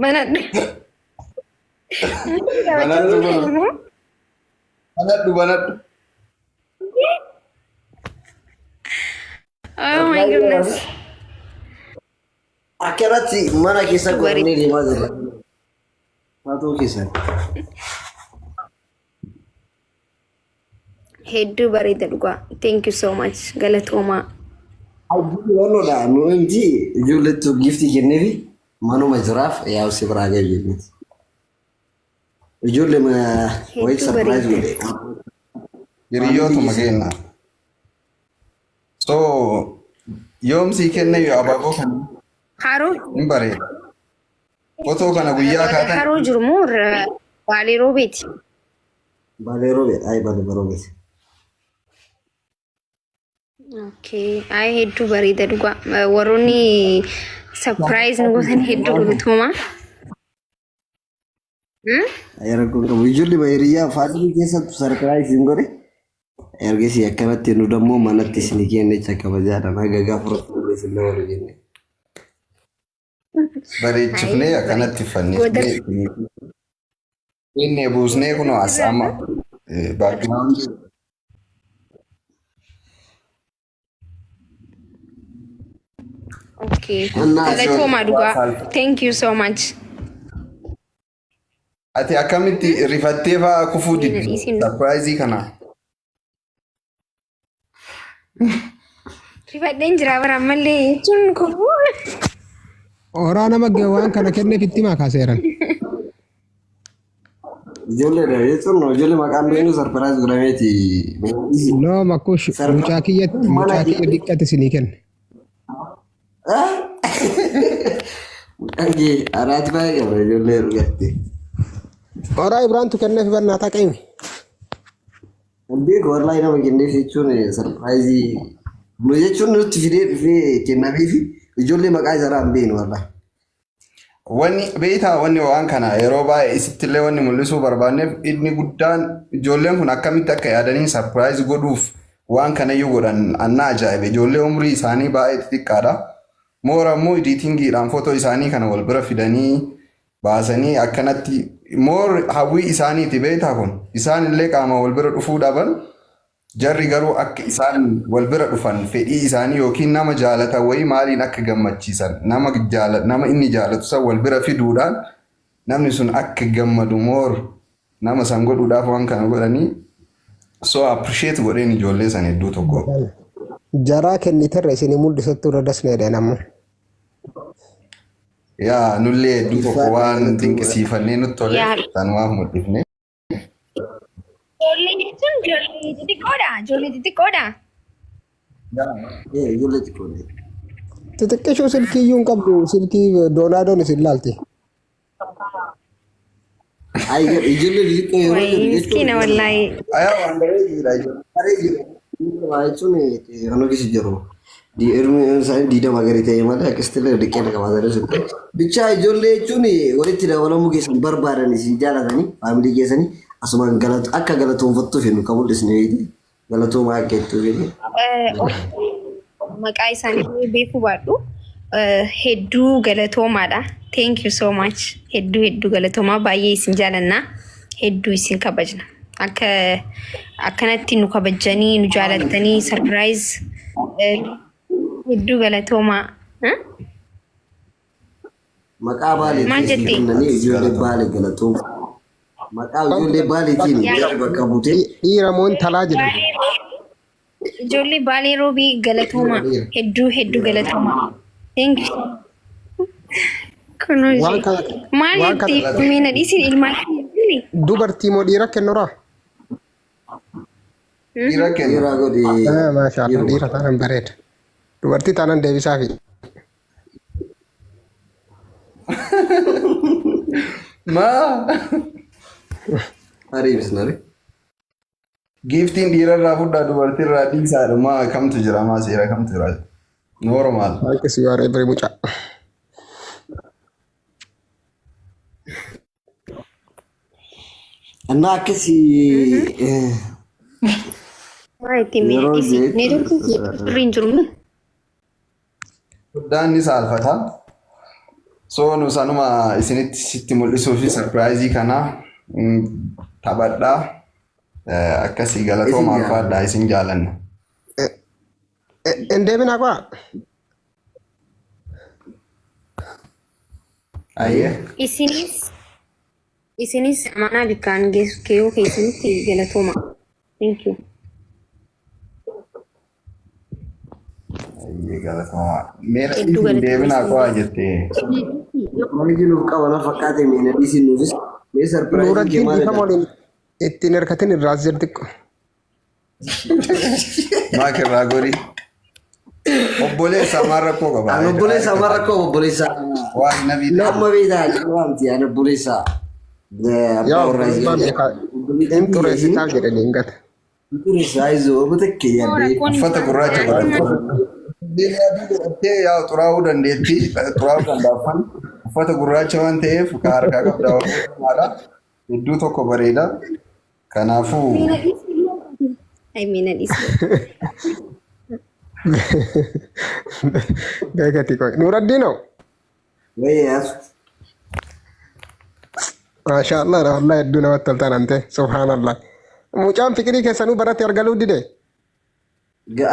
Banadhu. Banadhu kun. Banadhu banadhu. Oh my goodness. Akkanatti mana keessa godhannee deemaa jirra. Taatoo keessan. Hedduu bareeda dhugaa. Thank you so much. Galatoomaa. Abdii walloodha. Nu mti ijoollettu giftii kenneefi manuma jiraaf yaa'u si biraa gahu jenneeti. Ijoollee wayii Hedduu sarpiraayiz bareeda. godhe. Hiriyootuma keenya. So yoom sii kenne yoo abaaboo kana Haroo hin bareeda. Fotoo kana guyyaa kaatan haroo jiru moo Baalee Roobeeti? Baalee roobeedha. Ayi baalee roobeeti. Okay. Ay hedduu bareeda dhugaa. Warroonni surprise nu gootan hedduu galatoomaa. Hmm? Ayi rakkoon qabu. Ijoollee hiriyaa faamilii keessattu sarpiraayiz hin godhe. Ergasii akkanatti nu dammoo manatti isin kenne jecha kabajaadhaan haga gaafa rakkoo isin dabalu jenne. Bareechifnee akkanatti fannifnee inni buusnee kunoo as amma background Okay. Annaa Galatoomaa dhugaa. Thank you so much. Ati akkamitti rifattee fa'aa kufuu didde Isin sarpiraayizii kana? Rifadheen jira bara ammallee jechuun kufuu. Horaa nama waan kana kenneef itti himaa kaaseeran. Ijoolleedha jechuun ijoollee maqaan beeknu sarpiraayiz godhameeti. No makkush mucaa kiyya mucaa kiyya diqqate isinii kenne. Mucaan kee araati baay'ee qaba ijoollee dhugaatti. Horaa Ibraantu kenneef bannaataa qaimi. Hin beeku wallahi nama kenneef jechuun sarpiraayizii nu jechuun nutti fidee dhufee kennameefi ijoollee maqaa isaarraa hin beeknu wallahi. Wanni beektaa wanni waan kana yeroo baay'ee isittillee wanni mul'isuu barbaanneef inni guddaan ijoolleen kun akkamitti akka yaadanii sarpiraayiz godhuuf waan kanayyuu godhan anna ajaa'ibe ijoollee umrii isaanii baay'ee xixiqqaadha. Moora immoo ediitingiidhaan footoo isaanii kana wal bira fidanii baasanii akkanatti moor hawwii isaaniiti beektaa kun isaan illee qaama wal bira dhufuu dhaban jarri garuu akka isaan wal bira dhufan fedhii isaanii yookiin nama jaalatan wayii maaliin akka gammachiisan nama jaala nama inni jaalatu san wal bira fiduudhaan namni sun akka gammadu moor nama san godhuudhaaf waan kana godhanii so appreciate godheen ijoollee san hedduu tokko. Jaraa kenniterra isinii mul'isattu irra dasnee dha namuu. Yaa nullee hedduu tokko Ulfaadha waan galatooma. dinqisiifannee nutti toleef Yaa sanumaaf mul'ifne. Ijoollee jechuun ijoollee xixiqqoodha. Ijoollee xixiqqoodha. Ee ijoollee xiqqoodha. Xixiqqishuu silkii iyyuu hin qabdu silkii doonaadoon isin laalti. Ayi ijoollee xixiqqoo yeroo Wayi jedhu jechuun miskiina wallaahi. Ayaa waan bareeduudha ijoollee. bareeduudha jechuun kan keessa jiru. Ilmi isaanii diidama gadi ta'e malee akkasitti illee diqqeena qabaatanii sun ta'e. Bichaa ijoollee jechuun walitti dabalamuu keessan barbaadan isin jaalatanii faamilii keessanii asumaan galatu akka galatoonfattuuf nu kan mul'isne beekte galatoomaa akka jettuu beekte. Maqaa isaanii beekuu baadhu hedduu galatoomaadha. Thank you so much. Hedduu hedduu galatoomaa baay'ee isin jaalanna. Hedduu isin kabajna. Akka akkanatti nu kabajanii nu jaalattanii surprise hedduu galatoomaa. Maqaa Maal baaleetiin jette? kennanii ijoollee baalee galatooma. Maqaa ijoollee baaleetiin jarri bakka buutee Dhiira moo intalaa jedhu. Ijoollee Baalee Roobii galatoomaa. Dhiira. Hedduu hedduu galatoomaa. Thank you. Kunoo Waan ishee. kana Maal waan kana jettee miina dhiisin ilmaan kiyya dubartii moo dhiira kennuraa? Dhiira kenna. dhiiraa godhi Ah, maasha Allah dhiiruma. dhiira taanaan bareeda. Dubartii taanaan deebisaafi. Maa Ariibisna re. giiftiin dhiirarraa fudhaa dubartiirraa dhiisaadha maa kamtu jira maa seera kamtu jira normal. Thanks you are every mucaa. Annaa akkasii Maa itti miina yeroo dhiisi. jeetu Neetworkiin sirrii hin jiru. Soddaan ni saalfata. So nu sanuma isinitti sitti mul'isuu fi surprise kana taphadhaa. Akkasii galatooma Isin jaallanna. alfaadhaa isin jaalanna. Hin deebinaa qaa? Ayyee. Isinis amanaa bikkaan geessu keeyoo keessanitti galatooma. Thank you. Ayyee galatooma. Mee Hedduu hin galatooma deebinaa isin. qaa jettee. Surprise nuuf qaba na fakkaate mee dhiisin nuufis. Mee surprise kee Nuuraddiin maalidha? dhiifama waliin ittiin hirkatin irraas jirti xiqqo. Maak irraa gorii. Obboleessa maal rakkoo qaba? An obboleessa maal rakkoo obboleessa? Waan nabii ta'e. Amma beektaa waamti an obboleessa. Abbaa Yaa warraa obbolummaan beekaa hin xureessitaaf jedhanii hin gata. Xureessa ayizoo obbo takkee yaaddee. Rakkoon Uffata gurraacha godhattee. Adii godhattee yaa xuraa'uu dandeetti. Xuraa'uu danda'a. Uffata gurraacha waan ta'eef ka harkaa qabda maadha. Hedduu tokko bareeda. Kanaafuu Ay, mina dhiisi. Beekati qoy. Nuuraddiinoo? Wayyaas. Maashaa Allah wallahi hedduu namatti toltaan ante subhaanallah. Mucaan fiqirii keessanuu baratti argaluu dide.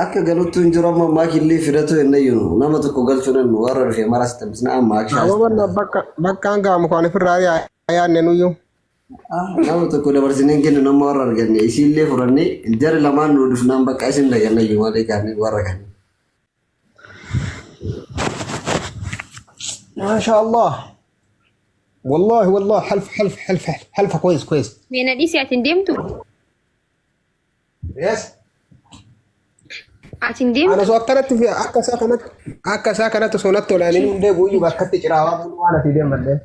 Akka galuttu hin jiru amma maakillee fidatu hin dhayyunu nama tokko galchuu nan warra dhufe maras taphисna amma akshaas. Amma bakka bakkaan gaamu kan ofirraa yaadne nuyyuu. Nama tokko dabarsinee hin kennu nama warra arganne isiillee fudhannee jara lamaan nu dhufnaan bakka isin daganna iyyuu malee kaanne warra kan. Maashaa Allah. Wallahi wallahi half half half halfa كويس كويس. Mina dhiisi ati hin deemtu? Yes. Ati hin deemtu? Ana osoo akkanatti fi akka isaa kanatti akka isaa kanatti osoo natti olaanii hundee guyyuu bakkatti ciraawaa buluu waan asii deemallee.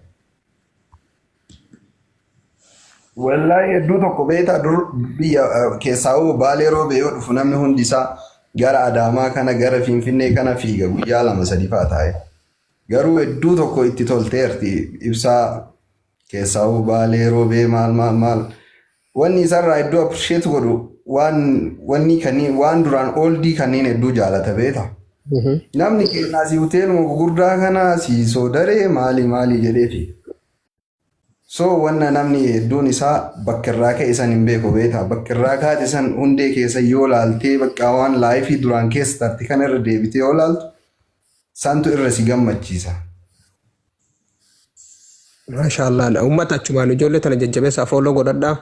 Wallahi hedduu tokko beektaa dur biyya keessaa hoo Baalee roobee yoo dhufu namni hundi isaa gara Adaamaa kana gara Finfinnee kana fiiga guyyaa lama sadi fa'aa taa'e. Garuu hedduu tokko itti tolteerti ibsaa keessaa hoo Baalee roobee maal maal maal. Wanni isarraa hedduu appreciate godhu waan wanni kanneen waan duraan oldii kanneen hedduu jaalata beektaa. Namni keenya asii hoteeluma gurguddaa kana asii soodaree maali maali jedheefi. So wanna namni hedduun isaa bakka irraa ka'e san hin beeku beektaa. Bakka irraa kaate san hundee keessa yoo laaltee bakka waan life duraan keessa tarte kana irra deebitee yoo laaltu santu irra si gammachiisa. Maashaa Allah. Uummata achumaan ijoollee tana jajjabeessaa follow godhadhaa.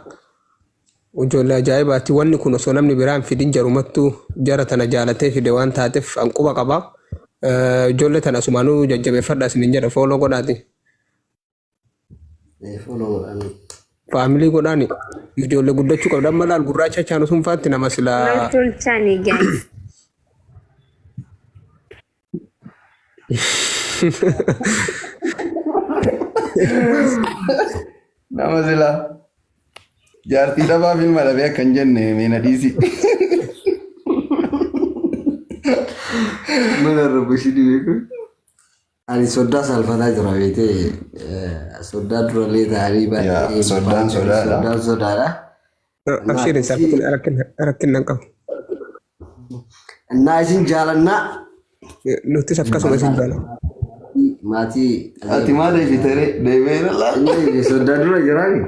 Ijoollee ajaa'ibaati. Wanni kun osoo namni biraa hin fidin jarumattuu jara tana jaalatee fide waan taateef an quba qaba. Ijoollee tana asumaanuu jajjabeeffadhaa isiniin jedha follow godhaati. Follow godhanii. Family godhaani. Ijoollee guddachuu qabda. Amma laal gurraacha chaanu sun faatti nama Maal silaa tolchaani guys? Nama silaa jaartii dhabaaf ilma dhabee akka hin jenne meena dhiisi. Mana rubushii beeku. Ani soddaa saalfataa jira beetee soddaa durallee ta'anii Yaa baay'ee soddaan sodaadha. Soddaan sodaadha. Abshiir hin saalfatin rakkina hin qabu. Innaa isin jaalannaa Nutis akkasuma isin jaalladha. Maatii. Ati maal deebitee deebi'ee laal? Inni soddaa dura jiraani.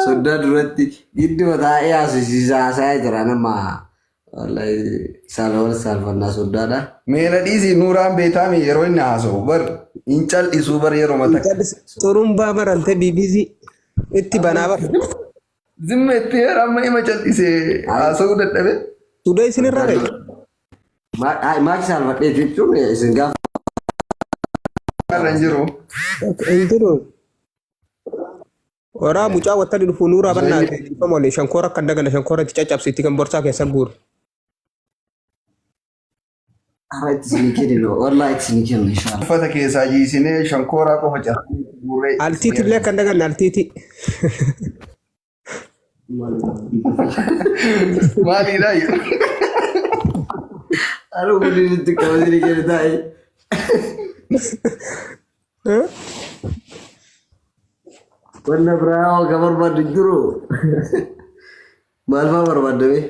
Soddaa duratti gidduma taa'ee haasisiisaa haasa'aa jira nama. Wallahi saalfannaa saalfannaa soddaadha. Meena dhiisii Nuuraan beetaami yeroo inni haasa'u bar hin cal'isuu bar yeroo takka. Xurumbaa barante BBC itti banaa bara. Zimma itti heera amma ima cal'isee haasa'uu dadhabe. Today isinirraa ga'e. Maaki saalfadhee jechuun isin gaafa. Irra hin jiru. Hin jiru. Waraa mucaa wattani dhufu nuuraa bannaa dhiifama waliin shankoora akka hin daganne shankoora itti caccabsiitti kan borsaa keessa guuru. Har'a itti isin kenninu wallahi itti isin kennu inshallah. Uffata keessaa jiisinee shankooraa qofa cabsee guurree. Altiitti illee akka hin daganne altiitti. Maaliidha? Har'a guddin itti qabatee kennu taa'ee. Wanna biraa waa barbaaddu hin jiru. Maal fa'aa barbaadame?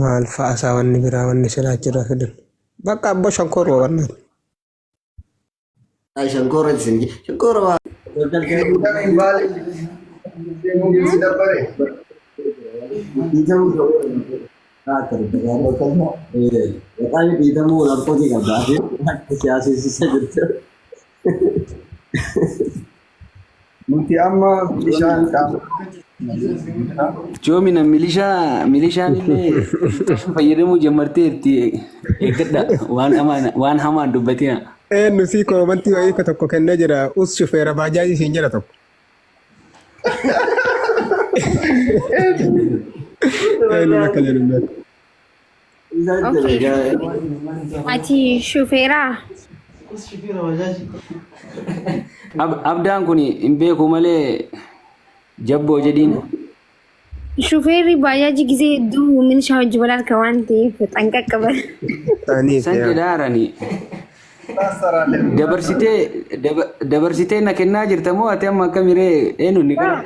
Maal fa'a isaa wanni biraa wanni silaa achirraa fidan. Bakka abboo shankooruma bannaan. Ay shankoora isin shankoora waa. Deemuu baalee deemuu si dabbare. Dhiitamuu Maqaan dhiitamuu lakkootii qabda. Akka siyaasessisa jirtu. Nuti amma bishaan qaama. Joomina milishaa milishaan illee fayyadamuu jammarteerti eeggadha waan hamaan waan hamaan dubbatina. Eenyu sii koomantii wayii tokko kennee jira. Us shufeera baajaajii siin jedha tokko. Eenyuun akka jedhu hin beeku. Okay. Ati shufeeraa? Abdaan kun hin beeku malee jabboo jedhiin. Shufeerri baajaajii gisee hedduu milishaa hojii wal harka waan ta'eef xanqaqqa bara. Aniif San yaa. jedhaarani. Dabarsitee dabarsitee na kennaa jirta moo ati amma akkamiree eenyu ni gara?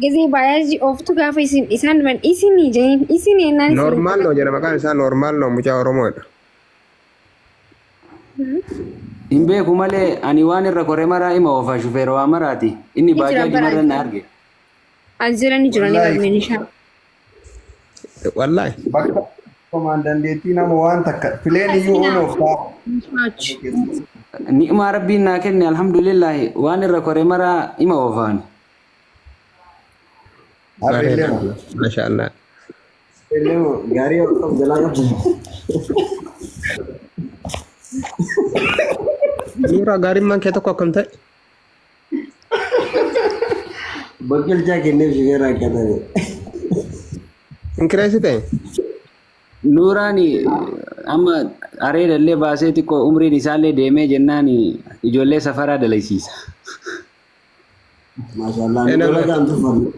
Gisee baajaajii ooftu gaafa isin isaan dhuman isinii jedhaniin isinii jennaan isin Normaal noo jedha maqaan isaa normaal noo mucaa Oromoodha. Hin beeku malee ani waan irra kore maraa ima oofa shufeera waa maraati. Inni Ni jira baajaajii bara marra na arge. as jira ni jira ni Wallaahi. bara milishaa. Wallaahi. Bakka komaan dandeettii nama waan takka pileen iyyuu on of ta'a. Milishaa. Ni'maa rabbiin naa kenne alhamdulillahi waan irra kore maraa ima oofaani. Harreellee Bareeda. moo? Masha Allah. Gaarii of jalaa qabdu. Nuuraa gaariin kee tokko akkam ta'e? Bakkalchaa kenneef shufeera akka ta'e. Hin kireessite? Nuuraan amma areedallee baasee xiqqoo umriin isaallee deemee jennaan ijoollee safaraa dalaysiisa. Maashaallah nu dalagaan tuffanne.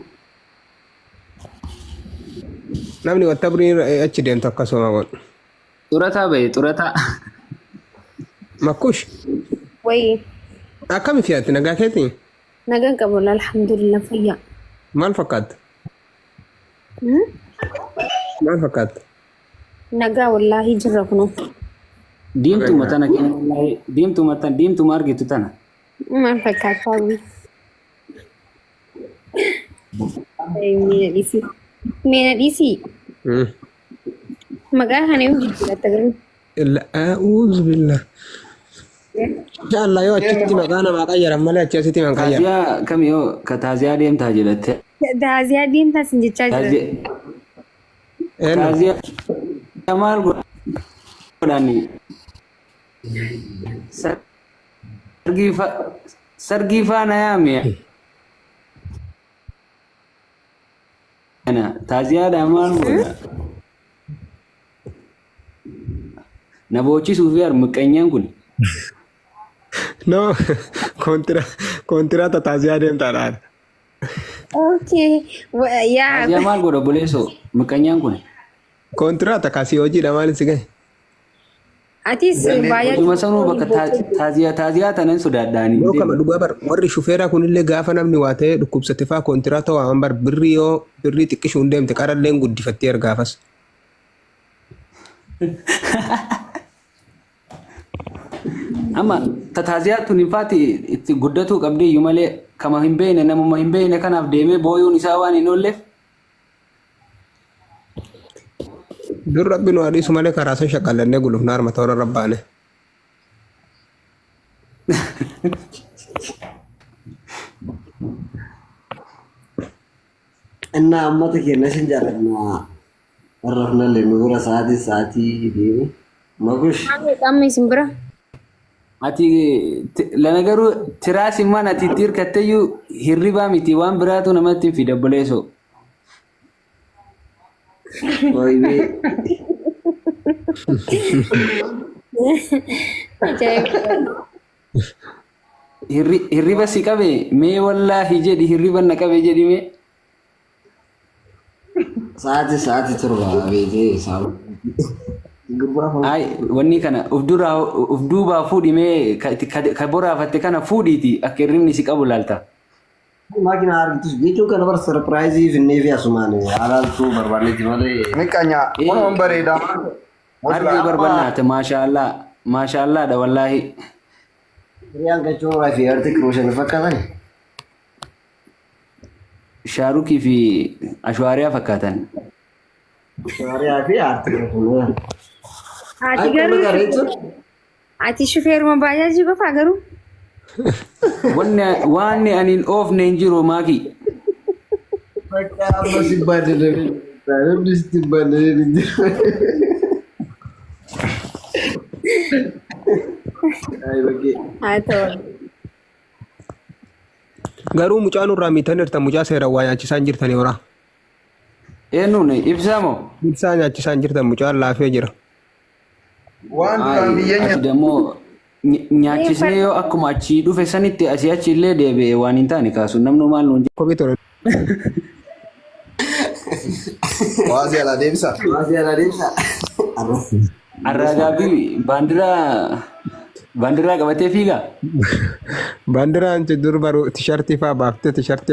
Namni wanta biriin achi deemtu akkasuma godhu. Xurataa bahe xurataa. Makkush Wayii akkami fiyaatti nagaa keetii? nagaan qabu alhamdulillah fayyaa. Maal fakkaatta? Maal fakkaatta? Nagaa wallaahi jirra kunoo. Diimtuma tana kenna wallaahi diimtuma tana diimtuma argitu tana. Maal fakkaataa wii? Meena dhiisii. Meena dhiisii. Maqaa kana yoo jijjiiratta garuu. A'uudhu billah. Inshallah yoo achitti maqaa namaa qayyaran malee achi asitti man qayyaran. Taaziyaa kam yoo ka taaziyaa deemtaa jedhatte. Taaziyaa deemtaa sin jechaa jira. Eenyu? Taaziyaa maal godhani? Sargii faana yaame. Ana taaziyaadhaa maal godha? Na boochisuu fi harmuqqeenyaan kun. No, kontiraata taaziyaa deemtaadhaan. Okay. Yaa Taaziyaa maal godha obboleessoo muqqeenyaan kun? Kontiraata kaasii hojiidha maal si gahe? Atis baay'ee Hojuma sanuu bakka taaziyaa taaziyaa tanan sodaadhaanii. Yoo kama dhugaa bar warri shufeeraa kunillee gaafa namni waa ta'ee dhukkubsate faa kontiraata waaman bar birrii yoo birrii xiqqishuun deemte qaralleen guddifattee ergaafas. Amma taaziyaa tun infaati itti guddatuu qabdee iyyuu malee kama hin beekne namuma hin beekne kanaaf deemee booyuun isaa waan hin oolleef Dur rabbi nu adiisu malee karaa san shaqqallannee gulufnaa harma toora rabbaane. Innaa ammata keenya isin jaalladha. Rafnallee nu bira sa'aatii sa'aatii deemu. Makush. Amma isin bira. Ati lana garuu tiraas immaan ati itti hirkatteyyuu hirribaa miti waan biraatu namatti hin fida obboleessoo. Ooyibee. Ajaa'iba. Hirriba si qabe mee wallaahi jedhi hirriba na qabe jedhi mee. Sa'aatii sa'aatii 7 beekee sa'a. Gurbaa Ay wanni kana uf duraa uf duubaa fuudhi mee ka boraafatte kana fuudhiiti akka hirribni si qabu laalta. Maakina argitus jechuun kana bara sarpiraayizii finnee fi asumaan alaaltuu barbaanneeti malee. Miqanya kunuun bareedaa. Argee barbannaate maashaallah maashaallaadha wallaahi. Hiriyaan Gachoorraa fi Artik Rooshan fakkaatan. Shaarukii fi Ashwaariyaa fakkaatan. Ashwaariyaa fi Artik Rooshan. Ati garuu ati shufeeruma baajaajii qofaa garuu. Wanni waan ani hin oofne hin jiru maakii. Bakka amma si baaddalee namni sitti baaddalee hin jiru. Ay bakkee. Haa ta'u. Garuu mucaa nurraa miitan mucaa seeraan waa nyaachisaa hin jirtanii horaa. Eenyuun ibsaa moo? Ibsaa nyaachisaa hin jirtan mucaan laafee jira. Waan duraan biyya Ati dammoo nyaachisnee yoo akkuma achii dhufe sanitti asii achi illee deebi'e waan hin taane kaasu namnu maal nuun Kophee ture. Waazii alaa deebisa. Waazii alaa deebisa. Arraagaa fi baandiraa baandiraa qabatee fiigaa. Baandiraan dur baru tishartii fa'aa baaftee tishartii.